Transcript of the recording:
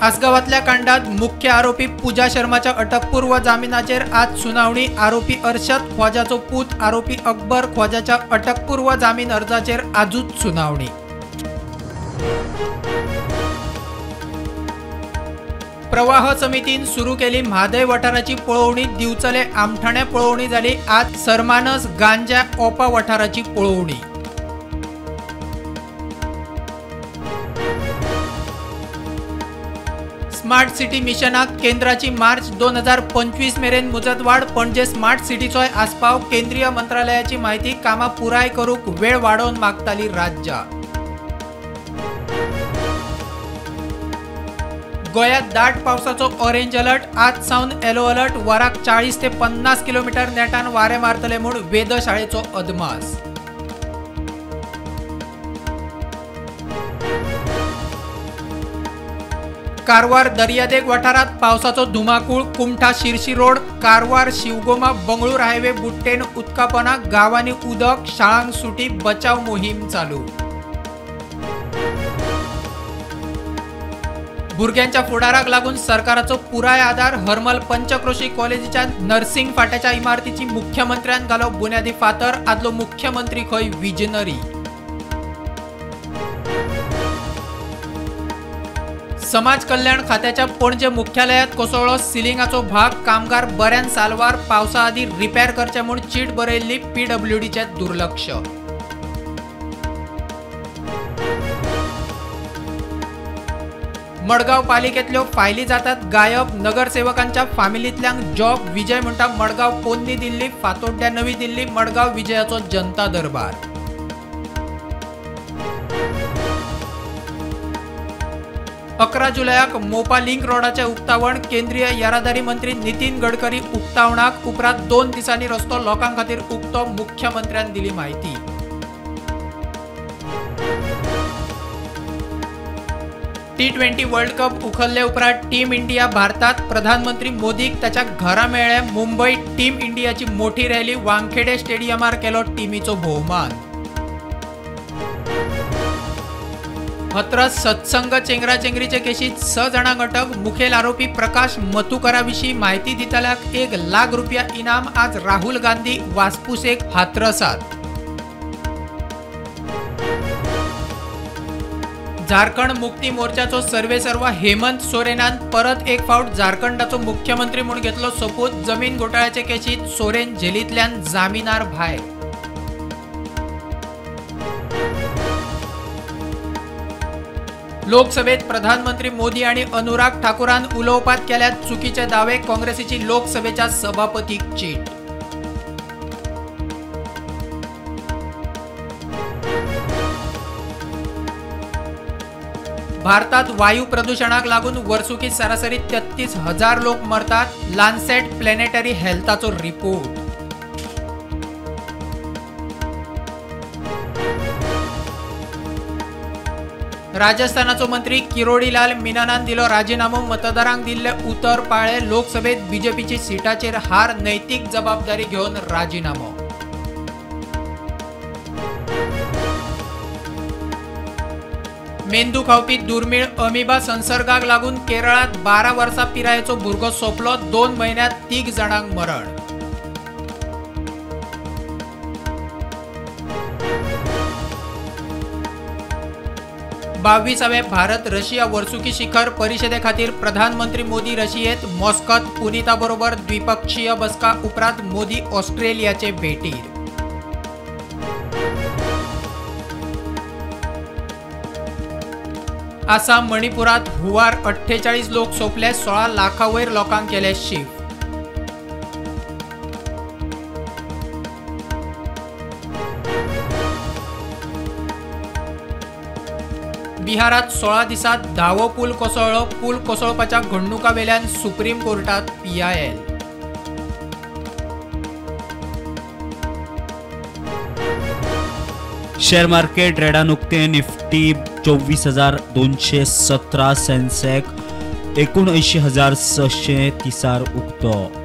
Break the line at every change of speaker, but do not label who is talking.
आसगांवांतल्या कांडात मुख्य आरोपी पूजा शर्माच्या अटकपूर्व जामिनाचेर आज सुनावणी. आरोपी अर्शद ख्वाजाचो पूत आरोपी अकबर ख्वाजाच्या अटकपूर्व जामीन अर्जाचेर आजूच सुनावणी. प्रवाह समितीन सुरू केली म्हादय वाठाराची पळोवणी. दिवचले आमठाणे पळोवणी जाली. आज सरमानस गांजा ओपा वाठाराची पळोवणी. स्मार्ट सिटी मिशनाक केंद्राची मार्च 2025 मेरेन मुजतवाड. पणजे स्मार्ट सिटीचोय आस्पाव. केंद्रीय मंत्रालयाची माहिती. कामां पुराय करूंक वेळ वाडोवन मागताली राज्यां. गोंयांत दाट पावसाचो ऑरेंज अलर्ट. आज सावन येलो अलर्ट. वराक 40 ते 50 किलोमीटर नेटान वारें मारतले म्हूण वेधशाळेचो अदमास. कारवार दर्यादेग वाठारांत पावसाचो धुमाकूळ. कुमठा शिरशी रोड, कारवार शिवगोमा बंगळूर हायवे बुट्टेन उदकापना. गांवांनी उदक, शाळांक सुटी, बचाव मोहीम चालू. भुरग्यांच्या फुडाराक लागून सरकाराचो पुराय आदार. हरमल पंचक्रोशी कॉलेजीच्या नर्सिंग फाट्याच्या इमारतीची मुख्यमंत्र्यान घालो बुन्यादी फातर. आदलो मुख्यमंत्री खंय विजनरी. समाज कल्याण खात्याच्या पणजे मुख्यालयात कोसळ्ळो सिलिंगाचो भाग. कामगार बऱ्यान साल्वार. पावसा आदीं रिपेर करचे म्हूण चीट बरयल्ली. पीडब्ल्यूडीचें दुर्लक्ष. मडगांव पालिकेंतल्यो फायली जातात गायब. नगरसेवकांच्या फामिलींतल्यांक जॉब. विजय म्हणटा मडगांव पोन्नी दिल्ली, फातोड्ड्या नवी दिल्ली. मडगांव विजयाचो जनता दरबार. 11 जुलयाक मोपा लिंक रोडाचें उक्तावण. केंद्रीय येरादारी मंत्री नितीन गडकरी उक्तावणाक. उपरांत 2 दिसांनी रस्तो लोकां खातीर उक्तो. मुख्यमंत्र्यान दिली म्हायती. T20 world cup उखल्ले उपरांत टीम इंडिया भारतात. प्रधानमंत्री मोदीक ताच्या घरा मेळ्ळे. मुंबय टीम इंडियाची मोठी रॅली. वानखेडे स्टेडियमार केलो टिमीचो भोवमान. हथरस सत्संग चेंगराचेंगरीचे केशीत 6 जाणांक अटक. मुखेल आरोपी प्रकाश मतुकरा विशीं म्हायती दितल्याक 1 लाख रुपया इनाम. आज राहुल गांधी वासपुसेक हाथरसात. झारखंड मुक्ती मोर्चाचो सर्वेसर्वा हेमंत सोरेनान परत एक फावट झारखंडाचो मुख्यमंत्री म्हूण घेतलो सोपूत. जमीन घोटाळ्याचे केशीत सोरेन जेलींतल्यान जामिनार भायर. लोकसभेत प्रधानमंत्री मोदी आनी अनुराग ठाकूरान उलोवपात केल्यात चुकीचे दावे. काँग्रेसीची लोकसभेच्या सभापतीक चीट. भारतात वायू प्रदूषणाक लागून वर्सुकी सरासरी 33,000 लोक मरतात. लान्सेट प्लॅनेटरी हेल्थाचो रिपोर्ट. राजस्थानाचो मंत्री किरोडीलाल मीनानान दिलो राजीनामो. मतदारांक दिल्ले उतर पाळे. लोकसभेत बीजेपीची सिटाचेर हार. नैतीक जबाबदारी घेवन राजीनामो. मेंदू खावपी दुर्मीळ अमिबा संसर्गाक लागून केरळात 12 वर्सां पिरायेचो भुरगो सोंपलो. 2 म्हयन्यांत 3 जाणांक मरण. बावीसावे भारत रशिया वर्सुकी शिखर परिषदे खातीर प्रधानमंत्री मोदी रशियेत. मॉस्कोत पुनिता बरोबर द्विपक्षीय बसका. उपरांत मोदी ऑस्ट्रेलियाचे भेटीर. आसाम मणिपुरात हुंवार 48 लोक सोंपले. 16 लाखां वयर लोकांक केले शिफ्ट. बिहारात 16 दिसात धावो पूल कोसळ्ळो. पूल कोसळपाच्या घडणुकावेल्यान सुप्रीम कोर्टात PIL.
Share market रेडान उक्ते. निफ्टी 24,217, सेन्सेक्स 79,630 उक्तो.